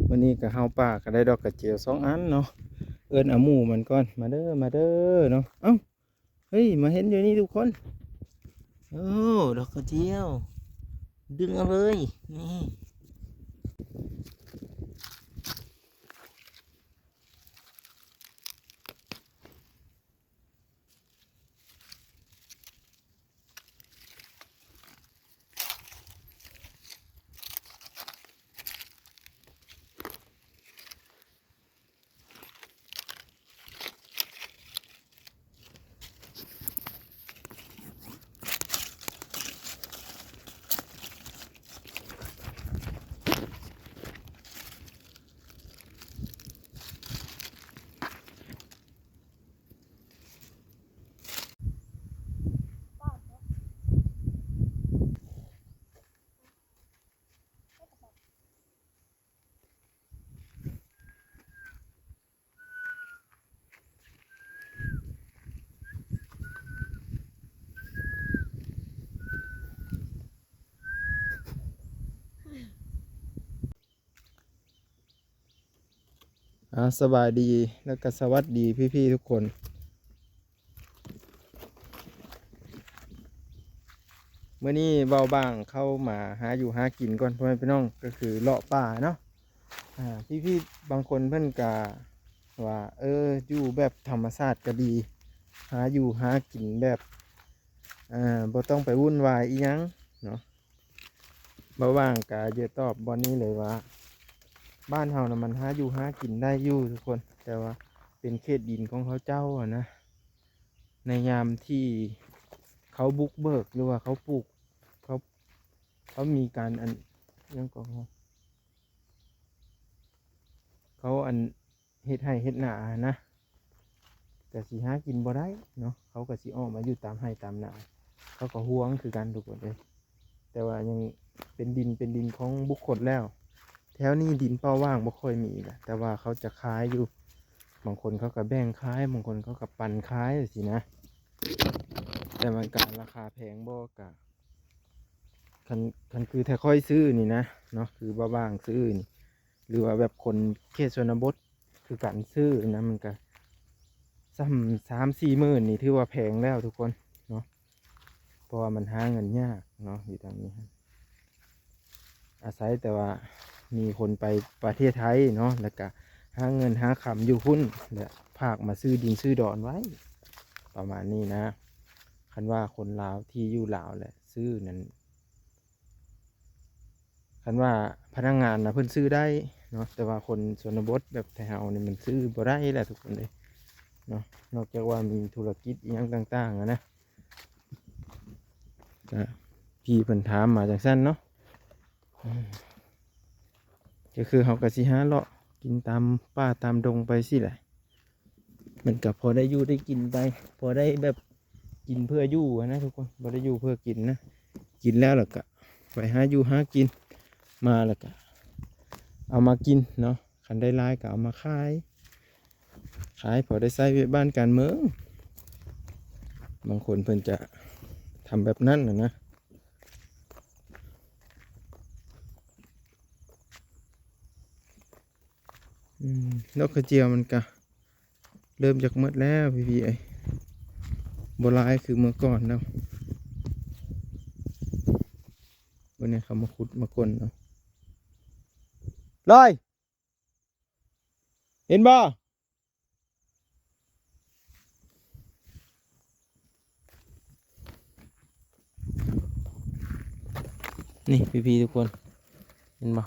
ມື້ນີ້ກໍເຮົາປ່າກໍໄດ້ດອກກະເຈຍວສອງອັນເນາະ ເອີ້ນເອົາໝູ່ມັນກ່ອນ ມາເດີ ມາເດີເນາະ ເອົ້າ ເຮີ້ຍ ມາເຫັນຢູ່ນີ້ທຸກຄົນ ໂອ້ ດອກກະຈຽວ ດຶງເອົາເລີຍ ນີ້. ອ່າ ສະບາຍດີ ແລ້ວກໍສະຫວັດດີພີ່ໆທຸກຄົນ. ມື້ນີ້ເບົາບາງເຂົ້າມາຫາຢູ່ຫາກິນກ່ອນ ພໍ່ແມ່ພີ່ນ້ອງ ກໍຄືເລາະປ່າເນາະ. ອ່າ ພີ່ໆບາງຄົນເພິ່ນກະວ່າ ເອີ ຢູ່ແບບທຳມະຊາດກະດີ ຫາຢູ່ຫາກິນແບບ ອ່າ ບໍ່ຕ້ອງໄປວຸ່ນວາຍອີ່ຫຍັງເນາະ. ເບົາບາງກະຢາກຕອບບ່ອນນີ້ເລີຍວ່າ ບ້ານເຮົານະມັນຫາຢູ່ຫາກິນໄດ້ຢູ່ທຸກຄົນ ແຕ່ວ່າເປັນເຂດດິນຂອງເຂົາເຈົ້າຫັ້ນນະ. ໃນຍາມທີ່ເຂົາບຸກເບີກ ຫຼືວ່າເຂົາປູກ ເຂົາ ເຂົາມີການອັນ ຫຍັງກໍ ເຂົາອັນເຮັດໄຮ່ເຮັດນາຫັ້ນນະ ກະຊິຫາກິນບໍ່ໄດ້ເນາະ ເຂົາກະຊິອອກມາຢູ່ຕາມໄຮ່ຕາມນາ ເຂົາກໍຫ່ວງຄືກັນທຸກຄົນເອີຍ. ແຕ່ວ່າຍັງເປັນດິນ ເປັນດິນຂອງບຸກຄົນແລ້ວ ແຖວນີ້ດິນເປົ່າຫວ່າງບໍ່ຄ່ອຍມີລະ ແຕ່ວ່າເຂົາຈະຂາຍຢູ່ ບາງຄົນເຂົາກໍແບ່ງຂາຍ ບາງຄົນເຂົາກໍປັນຂາຍຊີ້ນະ. ແຕ່ມັນກະລາຄາແພງບໍ່ ກະ ຄັນ ຄັນຄືແທ້ຂ້ອຍຊື້ນີ້ນະເນາະ ຄືເບົາບາງຊື້ນີ້ ຫຼືວ່າແບບຄົນເຂດຊົນນະບົດຄືກັນຊື້ນະ ມັນກະສ່ຳສາມສີ່ໝື່ນນີ້ຖືວ່າແພງແລ້ວທຸກຄົນເນາະ. ເພາະວ່າມັນຫາເງິນຍາກເນາະ ຢູ່ທາງນີ້ ອາໄສແຕ່ວ່າມີຄົນໄປປະເທດໄທເນາະ ແລ້ວກະຫາເງິນຫາຄຳຢູ່ພຸ້ນ ແລະ ພາກມາຊື້ດິນຊື້ດອນໄວ້ ປະມານນີ້ນະ. ຄັນວ່າຄົນລາວທີ່ຢູ່ລາວແຫຼະຊື້ນັ້ນ ຄັນວ່າພະນັກງານນະເພິ່ນຊື້ໄດ້ເນາະ ແຕ່ວ່າຄົນຊົນນະບົດແບບໄທເຮົານີ້ມັນຊື້ບໍ່ໄດ້ແຫຼະທຸກຄົນເອີຍເນາະ ນອກຈາກວ່າມີທຸລະກິດອີ່ຫຍັງຕ່າງໆຫັ້ນນະ. ກະພີ່ເພິ່ນຖາມມາຈັ່ງຊັ້ນເນາະ ອືມ ກໍຄືເຮົາກໍຊິຫາເລາະກິນຕາມປ່າຕາມດົງໄປຊີ້ແຫຼະ ມັນກໍພໍໄດ້ຢູ່ໄດ້ກິນໄປ ພໍໄດ້ແບບກິນເພື່ອຢູ່ຫັ້ນນະທຸກຄົນ ບໍ່ໄດ້ຢູ່ເພື່ອກິນນະ ກິນແລ້ວລະກະໄປຫາຢູ່ຫາກິນ ມາລະກະເອົາມາກິນເນາະ. ຄັນໄດ້ຫຼາຍກໍເອົາມາຂາຍ ຂາຍພໍໄດ້ໃຊ້ວຽກບ້ານການເມືອງ ບາງຄົນເພິ່ນຈະທຳແບບນັ້ນນະນະ. ອືມ ດອກກະເຈຍວມັນກະເລີ່ມຈະໝົດແລ້ວພີ່ໆເອີຍ ບໍ່ຫຼາຍຄືເມື່ອກ່ອນແລ້ວ. ເບິ່ງແນ່ ເຂົາມາຂຸດມາຄົ້ນເອົາ ລອຍ ເຫັນບໍ່? ນີ້ພີ່ໆທຸກຄົນ ເຫັນບໍ່?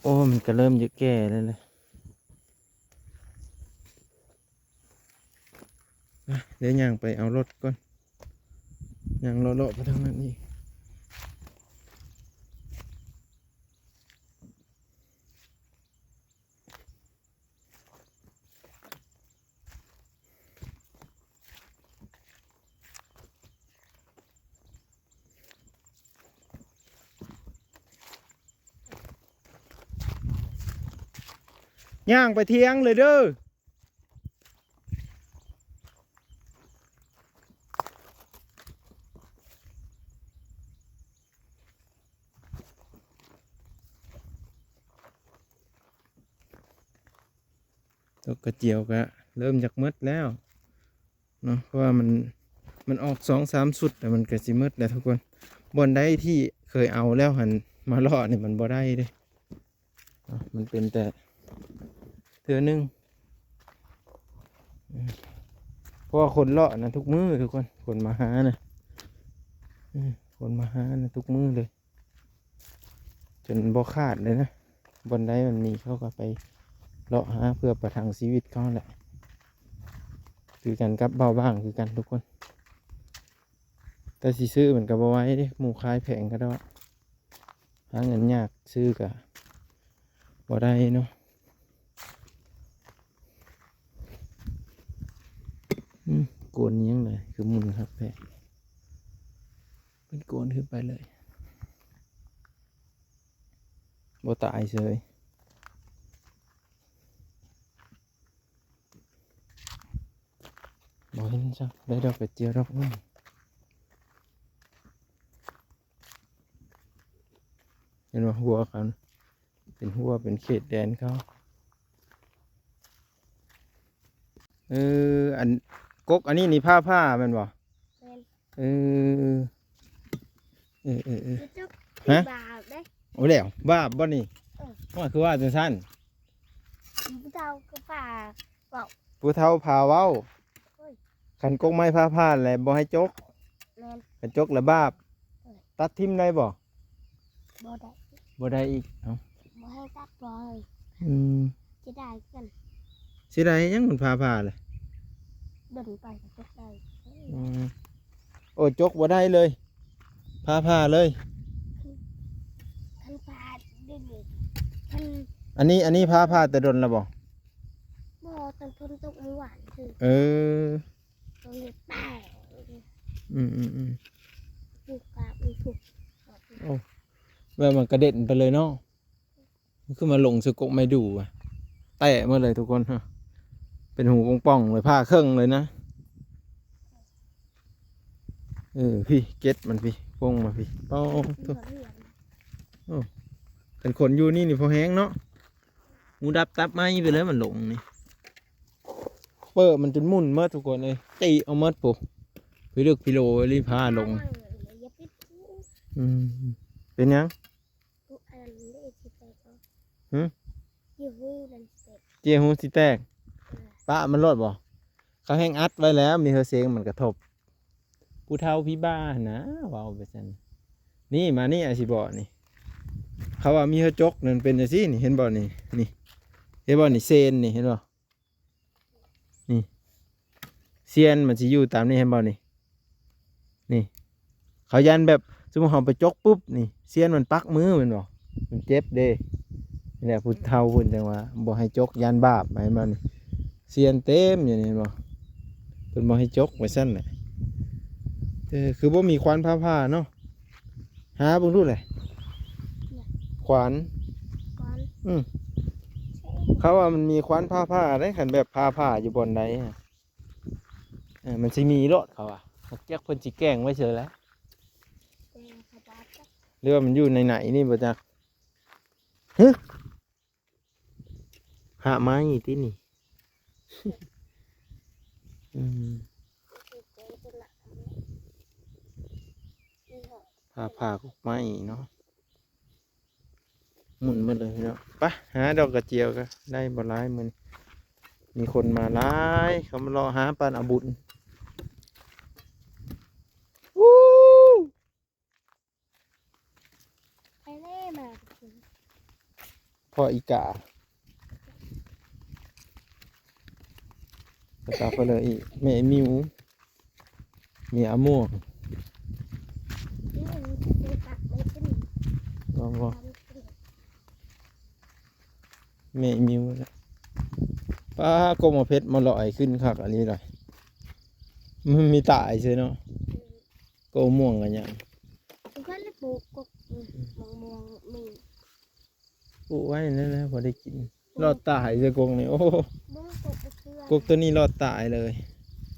ໂອ້ ມັນກະເລີ່ມຈະແກ່ແລ້ວແຫຼະ. ອ່ະ ດຽວຍ່າງໄປເອົາລົດກ່ອນ ຍ່າງເລາະໆໄປທາງນັ້ນອີກ. ຍ່າງໄປຖຽງເລີຍເດີ. ເ ດອກກະຈຽວກະເລີ່ມຢາກໝົດແລ້ວເນາະ ເພາະວ່າມັນ ມັນອອກສອງສາມຊຸດແລ້ວ ມັນກະຊິໝົດແລ້ວທຸກຄົນ. ບ່ອນໃດທີ່ເຄີຍເອົາແລ້ວຫັ້ນ ມາເລາະນີ້ມັນບໍ່ໄດ້ເດ້. ເນາະ ມັນເປັນແຕ່ເທື່ອໜຶ່ງ ເພາະວ່າຄົນເລາະນະທຸກມື້ທຸກຄົນ ຄົນມາຫານະ ຄົນມາຫານະທຸກມື້ເລີຍ ຈົນບໍ່ຂາດເລີຍນະ. ບ່ອນໃດມັນມີເຂົາກໍໄປເລາະຫາເພື່ອປະທັງຊີວິດເຂົາແຫຼະ ຄືກັນກັບເບົາບາງຄືກັນທຸກຄົນ. ແຕ່ຊິຊື້ມັນກໍບໍ່ໄຫວເດ້ ໝູ່ຂາຍແພງກະດອກ ຫາເງິນຍາກ ຊື້ກະບໍ່ໄດ້ເນາະ. ອືມ ໂກນອີ່ຫຍັງລະ ຄືໝຸນຄັກແທ້ ເພິ່ນໂກນຂຶ້ນໄປເລີຍ ບໍ່ຕາຍເສີຍ. ບໍ່ເຫັນຊ້ຳ ໄດ້ດອກກະຈຽວດອກໜຶ່ງ ເຫັນບໍ່ ຮົ້ວເຂົາ ເປັນຮົ້ວ ເປັນເຂດແດນເຂົາ. ເອີ ອັນ ກົກອັນນີ້ນີ້ ພ້າຜ່າແມ່ນບໍ່? ແມ່ນ. ເອີ ເອີ ເອີ ເອີ ກະຈົກ ຮະ? ບາບເດ້. ໂອ້ ແລ້ວບາບບໍ່ນີ້? ເອີ ໂອ້ຍ ຄືວ່າຈັ່ງຊັ້ນ ຜູ້ເຖົ້າກໍພາເວົ້າ ຜູ້ເຖົ້າພາເວົ້າ. ໂອ້ຍ ຄັນກົກໄມ້ພ້າຜ່າແລ້ວບໍ່ໃຫ້ຈົກ. ແມ່ນ. ຄັນຈົກແລ້ວບາບ. ເອີ ຕັດຖິ້ມໄດ້ບໍ່? ບໍ່ໄດ້. ບໍ່ໄດ້ອີກ. ເອົ້າ ບໍ່ໃຫ້ຕັດບໍ່ເລີຍ. ອືມ ເສຍດາຍກັນ. ເສຍດາຍຫຍັງ ມັນພ້າຜ່າແຫຼະ ດົນໄປກໍຕົກໄດ້. ອືມ ໂອ້ ຈົກບໍ່ໄດ້ເລີຍ ພ້າຜ່າເລີຍ. ຄັນຜ່າເດ້ນີ້ ຄັນ ອັນນີ້ ອັນນີ້ພ້າຜ່າແຕ່ດົນແລ້ວບໍ່? ບໍ່ ຕອນຝົນຕົກມື້ວານຊື່. ເອີ ຕົວນີ້ແຕກ. ອືມໆໆ ໂອ້ ແບບມັນກະເດັນໄປເລີຍເນາະ. ຄືມາລົງໃສ່ກົກໄມ້ດູ່ ແຕກໝົດເລີຍທຸກຄົນ ເປັນຮູປ່ອງໆເລີຍ ຜ່າເຄິ່ງເລີຍນະ. ເອີ ພີ້ ເກັດມັນພີ້ ປົງມາພີ້. ໂອ້ ຄັນຄົນຢູ່ນີ້ນີ້ພໍແຮງເນາະ ຫູດັບຕັບໄໝ້ໄປເລີຍ ມັນລົງນີ້. ເປີ້ມັນຈົນໝຸ່ນໝົດທຸກຄົນເອີຍ ຕິເອົາໝົດພຸ້ນ ພິລຶກພິໂລລີພາລົງ. ອືມ ເປັນຫຍັງ? ອັນນັ້ນເດ້ຊິແຕກບໍ່? ຫື? ເຈ້ຍຫູນັ້ນຊິແຕກ. ເຈ້ຍຫູຊິແຕກ? ເອີ ປະມັນໂລດບໍ່? ເຂົາແຮ່ງອັດໄວ້ແລ້ວ ມີເຮີເສັງມັນກະທົບ. ຜູ້ເຖົ້າຜີບ້າຫັ້ນນະ ເວົ້າໄປຊັ້ນ. ນີ້ ມານີ້ ອາຊິບອກນີ້ ເຂົາວ່າມີເຮືອຈົກນັ້ນເປັນຈັ່ງຊີ້ນີ້ ເຫັນບໍ່ນີ້? ນີ້ ເຫັນບໍ່ນີ້? ເຊນນີ້ ເຫັນບໍ່? ນີ້ ຊຽນມັນຊິຢູ່ຕາມນີ້ ເຫັນບໍ່ນີ້? ນີ້ ເຂົາຢ້ານແບບ ສົມມຸດເຮົາໄປຈົກປຸບນີ້ ຊຽນມັນປັກມືແມ່ນບໍ່? ມັນເຈັບເດ້. ນີ້ແຫຼະຜູ້ເຖົ້າເພິ່ນຈັ່ງວ່າບໍ່ໃຫ້ຈົກ ຢ້ານບາບ ເຫັນບໍ່ນີ້? ຊຽນເຕັມຢູ່ນີ້ ເຫັນບໍ່? ເພິ່ນບໍ່ໃຫ້ຈົກໄວ້ຊັ້ນແຫຼະ. ເອີ ຄືບໍ່ມີຂວານຜ່າໆເນາະ? ຫາເບິ່ງດູແຫຼະ. ຂວານ ຂວານ ອືມ ເຂົາວ່າມັນມີຂວານຜ່າໆເດ້ ຄັນແບບຜ່າໆຢູ່ບ່ອນໃດ ເອີ ມັນຊິມີໂລດ ເຂົາວ່າ. ຈັກເພິ່ນຊິແກ້ງໄວ້ເຊີແຫຼະ ແກ້ງຂະບາດຈັກ ຫຼືວ່າມັນຢູ່ໃນໄນນີ້ບໍ່ຈັກ. ຫຶ? ພະໄມ້ຕິນີ້. ອືມ ພະ ພະກົກໄມ້ເນາະ ໝຸ່ນໝົດເລີຍເນາະ. ໄປຫາດອກກະຈຽວກະໄດ້ບໍ່ຫຼາຍມື້ນີ້ ມີຄົນມາຫຼາຍ ເຂົາມາເລາະຫາປານເອົາບຸນ. ໄປແລ້ວມາ ພໍອີກາ ກະຕາໄປເລີຍອີກ ແມ່ອີ່ມິວ ເມຍອາມ່ວງ ແມ່ອີ່ມິວ. ປ້າ ກົກໝາກເພັດມາຫຼອຍຂຶ້ນຄັກອີ່ຫຼີລະ ມັນມີຕາຍເຊີເນາະ. ອືມ ກົກມ່ວງກັນຫຍັງ ເພິ່ນເລີຍປູກກົກ ອືມ ໝາກມ່ວງມີ ປູກໄວ້ນັ້ນແຫຼະ ພໍໄດ້ກິນ. ອືມ ລອດຕາຍເຊີກົກນີ້ ໂອ້ ບໍ່ ກົກບໍ່ເຄືອ ກົກໂຕນີ້ລອດຕາຍເລີຍ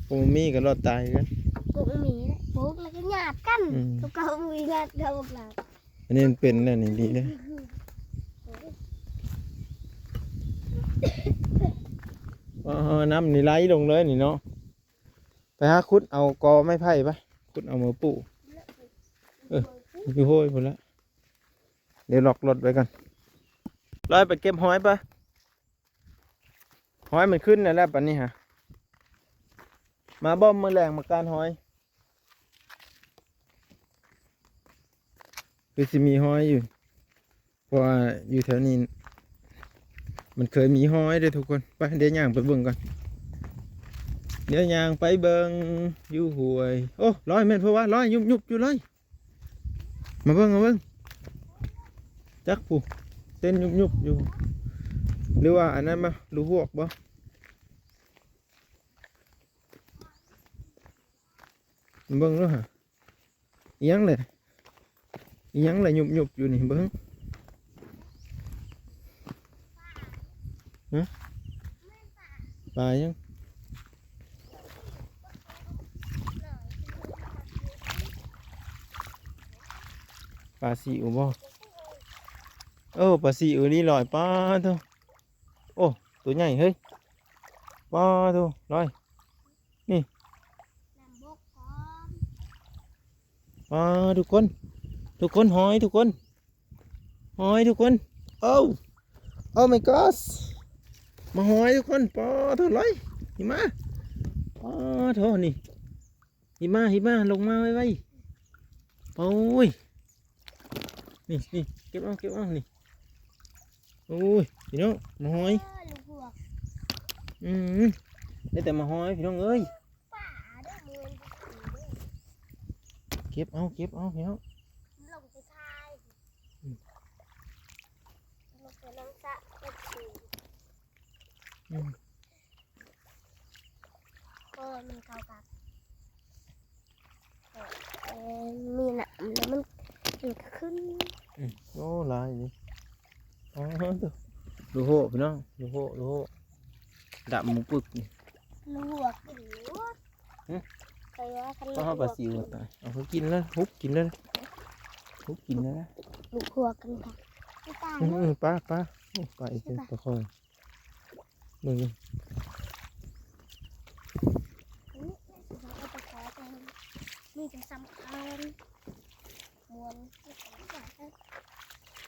ກົກໝາກມີກະລອດຕາຍຄືກັນ ກົກໝາກມີແຫຼະ ປູກແລ້ວກະຍາດກັນ ອືມ ຕົວເກົ່າບໍ່ຍາດ ເຂົາບໍ່ຍາດ. ອັນນີ້ມັນເປັນແລ້ວນີ້ ດີເດ້. ອືມ ໂອ້ຍ. ເອີ ນ້ຳນີ້ໄຫຼລົງເລີຍນີ້ເນາະ. ໄປຫາຂຸດເອົາກໍໄມ້ໄຜ່ໄປ ຂຸດເອົາມາປູກ. ເອີ ຢູ່ຫ້ວຍພຸ້ນລະ. ດຽວລັອກລົດໄວ້ກ່ອນ. ລອຍໄປເກັບຫອຍໄປ. ຫອຍມັນຂຶ້ນແລ້ວແຫຼະປານນີ້ຫະ. ມາບໍ່ມື້ແລງມາການຫອຍ. ຄືຊິມີຫອຍຢູ່ ເພາະວ່າຢູ່ແຖວນີ້ມັນເຄີຍມີຫອຍເດ້ທຸກຄົນ. ໄປ ດຽວຍ່າງໄປເບິ່ງກ່ອນ. ດຽວຍ່າງໄປເບິ່ງຢູ່ຫ້ວຍ. ໂອ້ ລອຍ ແມ່ນເພາະວ່າລອຍ ຍຸບໆຢູ່ລອຍ. ມາເບິ່ງ ມາເບິ່ງ. ຈັກຜູ້ເຕັ້ນຍຸບໆຢູ່ ຫຼືວ່າອັນນັ້ນມາ ຮູຮວກບໍ່? ມາເບິ່ງດູຫາ. ອີຫຍັງແຫຼະ ອີຫຍັງແຫຼະຍຸບໆຢູ່ນີ້ ເບິ່ງ. ຫຶ ປາຫຍັງ? ປາຊີອິວບໍ່? ເອີ ປາຊີອິວນີ້ລອຍ. ປາໂທ້ ໂອ້ ໂຕໃຫຍ່ເຮີ້ຍ. ປາໂທ້ ລອຍ ນີ້ ປາ ທຸກຄົນ ທຸກຄົນ ຫອຍທຸກຄົນ ຫອຍທຸກຄົນ. ໂອ້ Oh my gosh ມາຫອຍທຸກຄົນ. ປາໂທ້ ລອຍ ຫິມະ. ປາໂທ້ ນີ້ ຫິມະ ຫິມະ ລົງມາໄວໆ. ໂອ້ຍ ນີ້ ນີ້ ເກັບເອົາ ເກັບເອົານີ້. ໂອ້ຍ ພີ່ນ້ອງ ມາຫອຍ. ເອີ ລູກພວກ ອືມ ໄດ້ແຕ່ມາຫອຍ ພີ່ນ້ອງເອີຍ. ປາເດີ ເກັບເອົາ ເກັບເອົາ ພີ່ນ້ອງ. ລົງໄປຖ່າຍ ອືມ ລົງໄປນຳສະເອັບຊີ ອືມ. ກໍມັນເຂົ້າກັບ ເອີ ມີນ້ຳແລ້ວມັນ ມັນກໍຂຶ້ນ. ອືມ ໂອ້ ຫຼາຍເດ້. ອໍ ດູໂຫ ພີ່ນ້ອງ ດູໂຫ ດູໂຫ ດຳໝູປຶກນີ້. ໜູຫົວກິນຢູ່. ຫຶ ຂ້ອຍວ່າຄັນ ກໍເຮົາປາຊິວຕາຍ. ເອົາ ເຂົາກິນແລ້ວ ຮຸບກິນແລ້ວ ຮຸບກິນແລ້ວ. ໜູຫົວກິນ ປາ ປາ ປາ. ໂອ້ ປາອີກ ປາ ປາຄອຍ. ເບິ່ງ ນີ້ ມີແຕ່ສຳຄັນ ມ່ວນ.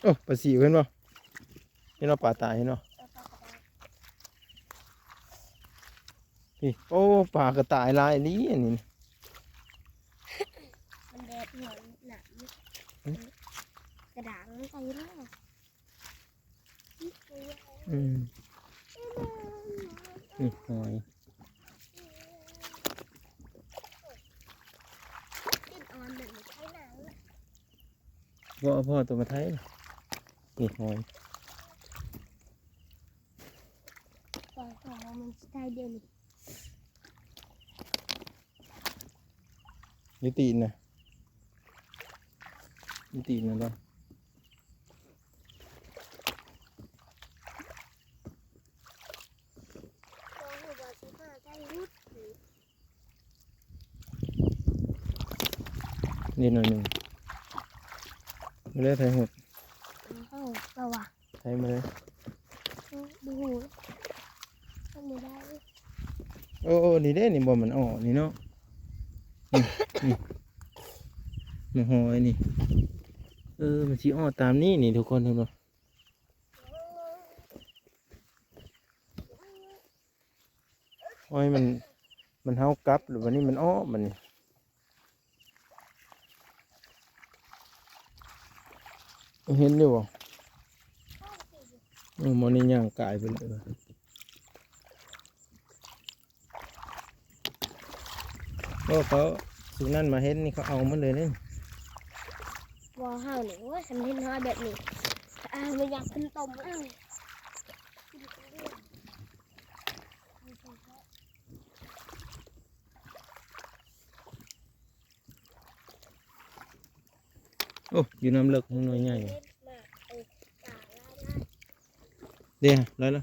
ໂອ້ ປາຊິວ ເຫັນບໍ່? ເຫັນບໍ່? ປາຕາຍ ເຫັນບໍ່? ເອີ ປາກະດາງ ນີ້ ໂອ້ ປາກະຕາຍຫຼາຍອີ່ຫຼີອັນນີ້. ມັນແດດ ມັນໜາວ ຫຶ ກະດາງມັນໃສ່ຢູ່ແລ້ວ. ອືມ ນີ້ຫອຍ. ຕິດອ່ອນແບບນີ້ໄທນານ. ບໍ່ ເອົາພໍ່ໂຕມາໄທ. ນີ້ຫອຍ. ຕອນເຊົ້າມັນຊິໄທດຽວນີ້. ຢູ່ຕີນນະ ຢູ່ຕີນນະບໍ່? ນີ້ໜ້ອຍໜຶ່ງ ບໍ່ໄດ້ໄທຫຸດ. ເອົາ ເອົາວ່າ ໃສ່ມາເລີຍ. ເອີ ບໍ່ຮູ້ ທຳບໍ່ໄດ້. ໂອ້ ນີ້ເດ້ ນີ້ບໍ່ ມັນອອກນີ້ເນາະ. ນີ້ ນີ້ ມາຫອຍນີ້. ເອີ ມັນຊິອອກຕາມນີ້ນີ້ ທຸກຄົນ ເຫັນບໍ່? ໂອ້ຍ ມັນ ມັນເຮົາກັບ ແລ້ວບັດນີ້ມັນອອກບັດນີ້. ເຫັນຢູ່ບໍ່? ເອີ ໝໍນີ້ຍ່າງກາຍໄປເລີຍ. ໂອ້ ເຂົາ ສຸມນັ້ນມາເຫັນນີ້ ເຂົາເອົາໝົດເລີຍນີ້. ບໍ່ ເຮົານີ້ ໂອ້ຍ ຄັນເຫັນເຮົາແບບນີ້ ອ່າ ບໍ່ຢາກຂຶ້ນຕົ້ມເອົາ. ໂອ້ ຢູ່ນ້ຳເລິກ ມັນໜ່ວຍໃຫຍ່. ເດ້ ໄດ້ລະ.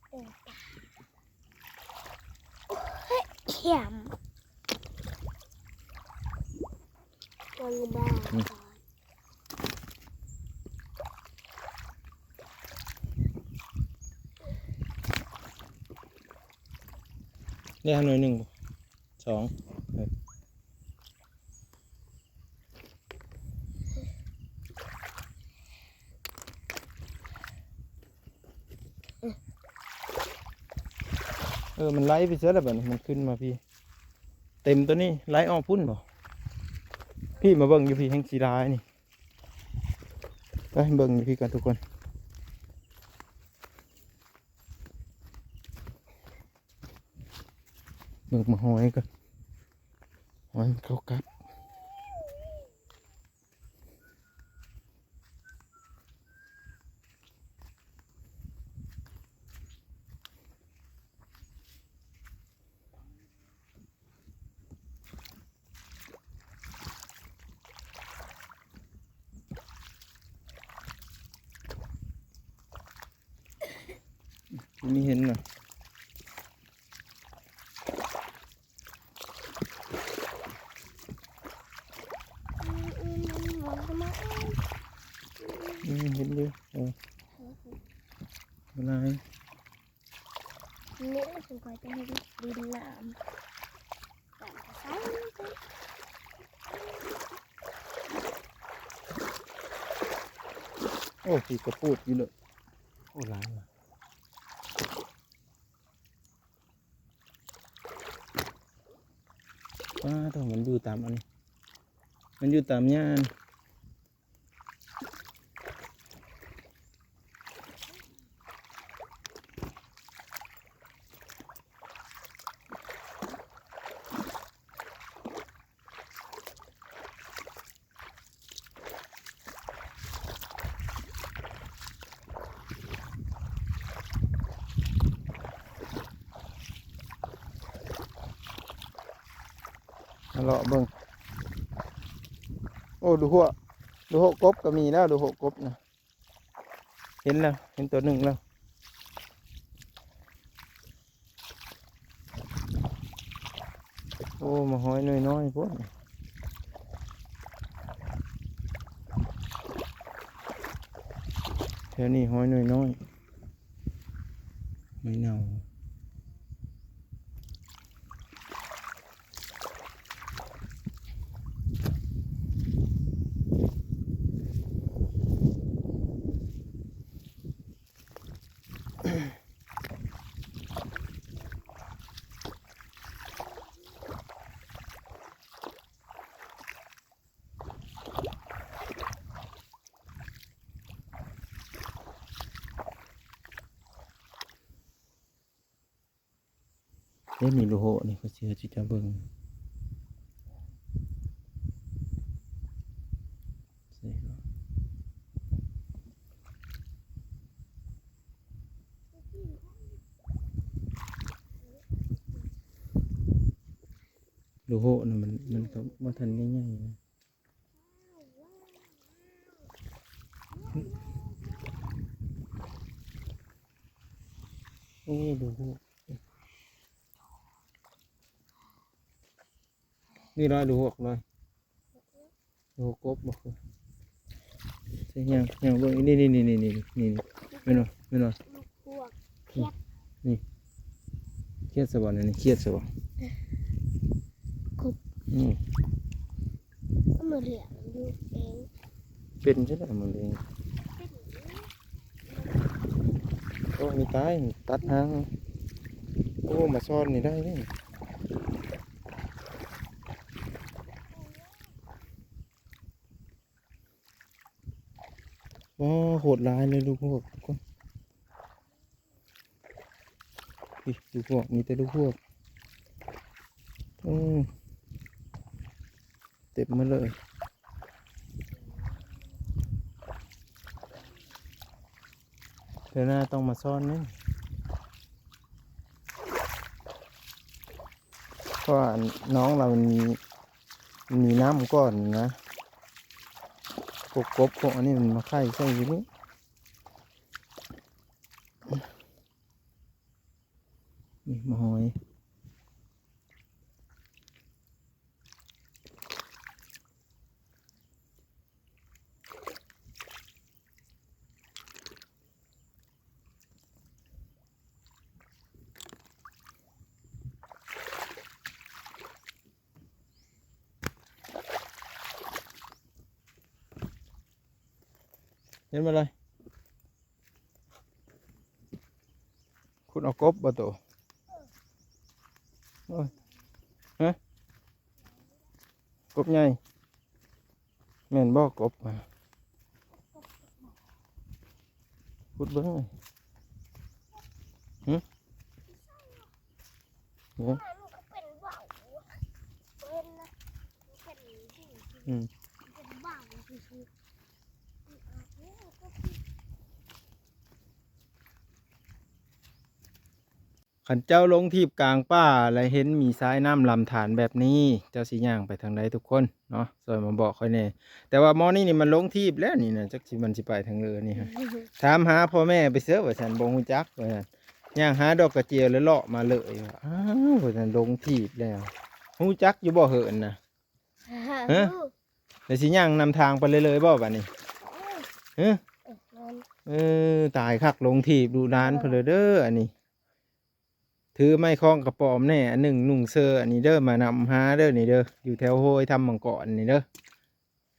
ໂອ້ຍ ແຂມ ມັນບາດ. ອືມ. ໂອ້ ໄດ້ເຮົາໜ່ວຍໜຶ່ງບໍ່? ສອງ ເອີ ເອີ ມັນໄຫຼໄປເສຍແລ້ວ ບາດນີ້ມັນຂຶ້ນມາພີ້ ເຕັມໂຕນີ້ ໄຫຼອອກພຸ້ນບໍ່? ພີ້ ມາເບິ່ງຢູ່ພີ້ ແຮ່ງຊິຫຼາຍນີ້. ໄປເບິ່ງຢູ່ພີ້ກ່ອນທຸກຄົນ. ເບິ່ງໝາກຫອຍກ່ອນ ຫອຍມັນເຂົ້າກັບ. ບໍ່ມີເຫັນນະ. ອືມ ເຫັນຢູ່ ເອີ ຫຼາຍ. ນີ້ ສົງໄສຕ້ອງດິນນ້ຳ ໂອ້ ປີກກະປູດຢູ່ເລີຍ ໂອ້ ຫຼາຍວ່ະ. ປ້າໂທ້ ມັນຢູ່ຕາມອັນນີ້ ມັນຢູ່ຕາມຫຍ້າ. ມາເລາະເບິ່ງ ໂອ້ ດູຫົວ ດູຫົວກົບກໍມີແລ້ວ ດູຫົວກົບນະ. ເຫັນແລ້ວ ເຫັນຕົວໜຶ່ງແລ້ວ. ໂອ້ ໝາກຫອຍໜ່ວຍນ້ອຍໂພດ ແຖວນີ້ຫອຍໜ່ວຍນ້ອຍ ຫອຍເນົ່າ. ເດ້ ມີລູກໂຫນີ້ ຂ້ອຍຊິໃຫ້ເຈົ້າເບິ່ງ ລູກໂຫນະ ມັນ ມັນກໍບໍ່ທັນໄດ້ໃຫຍ່ນະ. ໂອ້ ດູຫວກ ນີ້ລອຍ ດູຫວກລອຍ ໂອ້ ກົບບໍ່ຄື ໃສ່ຍ່າງ ຍ່າງເບິ່ງ ນີ້ ນີ້ ນີ້ ນີ້ ນີ້ ນີ້ ແມ່ນບໍ່ ແມ່ນບໍ່? ລູກຫວກ ຂຽດ ນີ້ ຂຽດຊະບໍ່ ນີ້ ຂຽດຊະບໍ່? ກົບ ອືມ ມາລ້ຽງຢູ່ເອງ ເປັນຈັ່ງໃດມາລ້ຽງ? ໂອ້ ນີ້ຕາຍ ຕັດຫາງ ໂອ້ ມາຊ້ອນນີ້ໄດ້ເດ້. ວ້າ ໂຫດຫຼາຍເລີຍລູກຫວກທຸກຄົນ ອີ ລູກຫວກ ມີແຕ່ລູກຫວກ ໂອ້ ເຕັມໝົດເລີຍ ເທື່ອໜ້າຕ້ອງມາຊ້ອນເດ້ ເພາະວ່າໜອງລາວມັນມີ ມັນມີນ້ຳກ່ອນນະ ກົບ ກົບ ພວກອັນນີ້ມັນມາໄຂ່ໃສ່ຢູ່ນີ້ ນີ້ໝາກຫອຍ. ໂ ເຫັນບໍ່ລະ? ຂຸດເອົາກົບບໍ່ໂຕ? ໂອ້ຍ ຮະ? ກົບໃຫຍ່ ແມ່ນບໍ່ກົບ? ຂຸດເບິ່ງ ຫື? ຫື? ອືມ ຄັນເຈົ້າລົງທີບກາງປ່າ ແລະ ເຫັນມີສາຍນ້ຳລຳທານແບບນີ້ ເຈົ້າຊິຍ່າງໄປທາງໃດທຸກຄົນເນາະ? ຊ່ວຍມາບອກຂ້ອຍແດ່. ແຕ່ວ່າໝໍນີ້ນີ້ມັນລົງທີບແລ້ວນີ້ນະ ຈັກຊິ ມັນຊິໄປທາງເລີນີ້ຮະ. ຖາມຫາພໍ່ແມ່ໄປເສີວ່າຊັ້ນ ບໍ່ຮູ້ຈັກວ່າຊັ້ນ. ຍ່າງຫາດອກກະຈຽວແລ້ວເລາະມາເລີຍວ່າ ອ້າວ ວ່າຊັ້ນ ລົງທີບແລ້ວ. ຮູ້ຈັກຢູ່ບໍ່ເຫີນນະ? ຮະ? ແລ້ວຊິຍ່າງນຳທາງໄປເລີຍໆບໍ່ບາດນີ້? ເອີ ເອີ ຕາຍຄັກ ລົງທີບ ດຸຫຼານເພິ່ນເດີ ເອີ ເດີ ອັນນີ້. ຖືໄມ້ຄອງກະປອມແດ່ ອັນໜຶ່ງນຸ່ງເຊີ ອັນນີ້ເດີ ມານຳຫາເດີ ນີ້ເດີ ຢູ່ແຖວໂຮຍທຳມັງກອນນີ້ເດີ.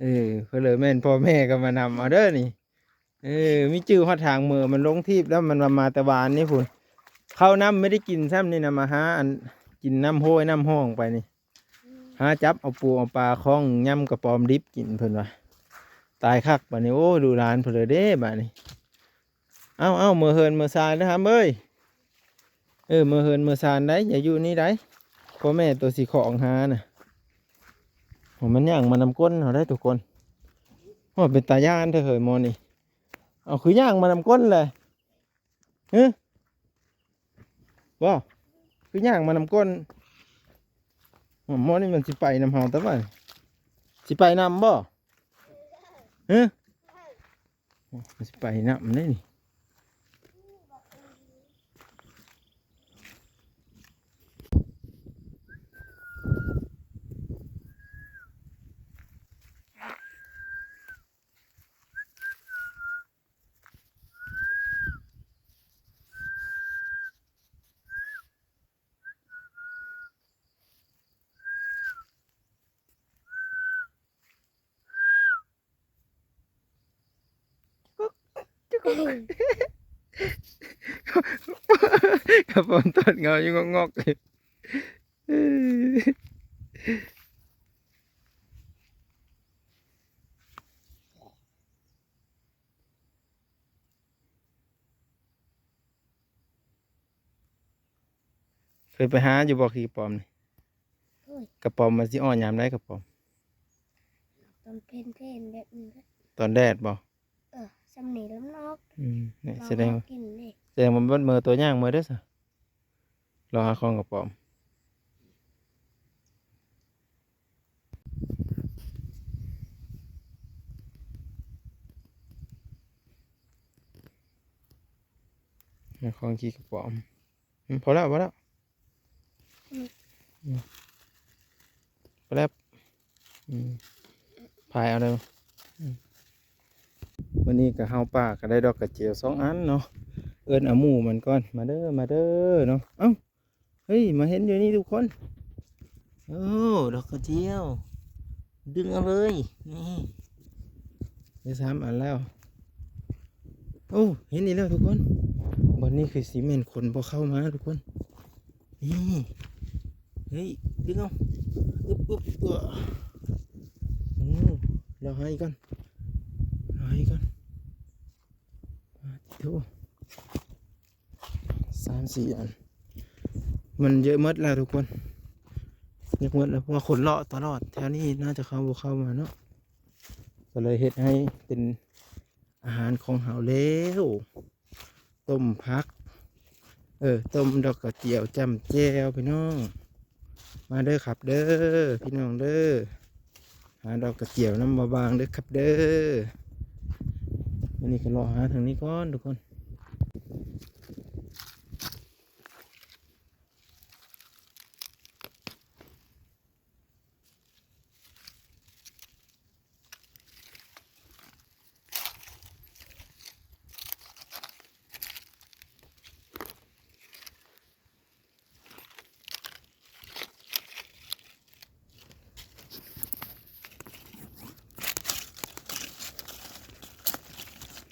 ເອີ ເພິ່ນເລີຍແມ່ນພໍ່ແມ່ກໍມານຳເອົາເດີນີ້. ເອີ ມີຈື່ຮອດທາງເມືອ ມັນລົງທີບແລ້ວ ມັນວ່າມາແຕ່ວານນີ້ພຸ້ນ. ເຂົ້ານ້ຳບໍ່ໄດ້ກິນຊ້ຳນີ້ນະ ມາຫາອັນ ກິນນ້ຳໂຮຍນ້ຳຮ່ອງໄປນີ້. ຫາຈັບເອົາປູເອົາປາຄອງ ຍຳກະປອມດິບກິນເພິ່ນວ່າ. ຕາຍຄັກບາດນີ້ ໂອ້ ດຸຫຼານເພິ່ນເລີຍເດ້ບາດນີ້. ເອົາໆ ເມືອເຮືອນເມືອຊານເດີຫຳເອີຍ. ເອີ ເມືອເຮືອນເມືອຊານໄດ໋ ຢ່າຢູ່ນີ້ໄດ໋ ພໍ່ແມ່ໂຕຊິຂອງຫານະ. ໂອ້ ມັນຍ່າງມານຳກົ້ນເຮົາໄດ໋ທຸກຄົນ. ໂອ້ ເປັນຕາຢ້ານແທ້ເຮີ້ຍໝໍນີ້. ເອົາ ຄືຍ່າງມານຳກົ້ນແຫຼະ. ຫື? ບໍ່ ຄືຍ່າງມານຳກົ້ນ. ໝໍນີ້ມັນຊິໄປນຳເຮົາຕະບາດ ຊິໄປນຳບໍ່? ຫື? ມັນຊິໄປນຳເດ້ນີ້. ກະປອມຕອດເຫງົາຢູ່ງອກໆ. ເຄີຍໄປຫາຢູ່ບໍ່ ຂີ້ກະປອມນີ້? ໂອ້ຍ ກະປອມມັນຊິອອກຍາມໃດກະປອມ? ຕອນເພນໆ ແບບນີ້ແຫຼະ. ຕອນແດດບໍ່? ເອີ ຊ່ຳນີ້ລຳນອກ. ອືມ ນີ້ ລອງ ສະແດງ ມາກິນນີ້ ສະແດງວ່າມັນເມີຕົວຢ່າງເມີເດີຊະ. ລອງຫາຂອງກະປອມ. ໃນຄອງຂີ້ກະປອມ. ອືມ ພໍແລ້ວ ພໍແລ້ວ. ອືມ ອືມ ພໍແລ້ວ. ອືມ ພາຍເອົາເດີ. ອືມ ມື້ນີ້ກະເຮົາປາກະໄດ້ດອກກະຈຽວສອງອັນເນາະ. ເອີ້ນເອົາໝູ່ມັນກ່ອນ ມາເດີ ມາເດີເນາະ. ເອົ້າ ເຮີ້ຍ ມາເຫັນຢູ່ນີ້ທຸກຄົນ. ໂອ້ ດອກກະຈຽວ ດຶງເອົາເລີຍ. ນີ້ ໄດ້ສາມອັນແລ້ວ. ໂອ້ ເຫັນອີກແລ້ວທຸກຄົນ. ບາດນີ້ຄືຊິແມ່ນຄົນບໍ່ເຂົ້າມາທຸກຄົນ. ນີ້ ເຮີ້ຍ ດຶງເອົາ. ອຶບ ອຶບ ເອີ ໂອ້ ລໍໃຫ້ກ່ອນ ລໍໃຫ້ກ່ອນ. ໂອ້ ສາມສີ່ອັນ ມັນເຍອະໝົດແລ້ວທຸກຄົນ ເຍອະໝົດແລ້ວ ເພາະວ່າຄົນເລາະຕະຫຼອດ ແຖວນີ້ໜ້າຈະເຂົ້າ ບໍ່ເຂົ້າມາເນາະ ກໍເລີຍເຮັດໃຫ້ເປັນອາຫານຂອງເຮົາແລ້ວ. ຕົ້ມຜັກ ເອີ ຕົ້ມດອກກະຈຽວຈ້ຳແຈ່ວ ພີ່ນ້ອງ. ມາເດີຄັບເດີ ພີ່ນ້ອງເດີ ຫາດອກກະຈຽວນຳບ່າວບາງເດີຄັບເດີ. ອັນນີ້ກໍເລາະຫາທາງນີ້ກ່ອນທຸກຄົນ. ເ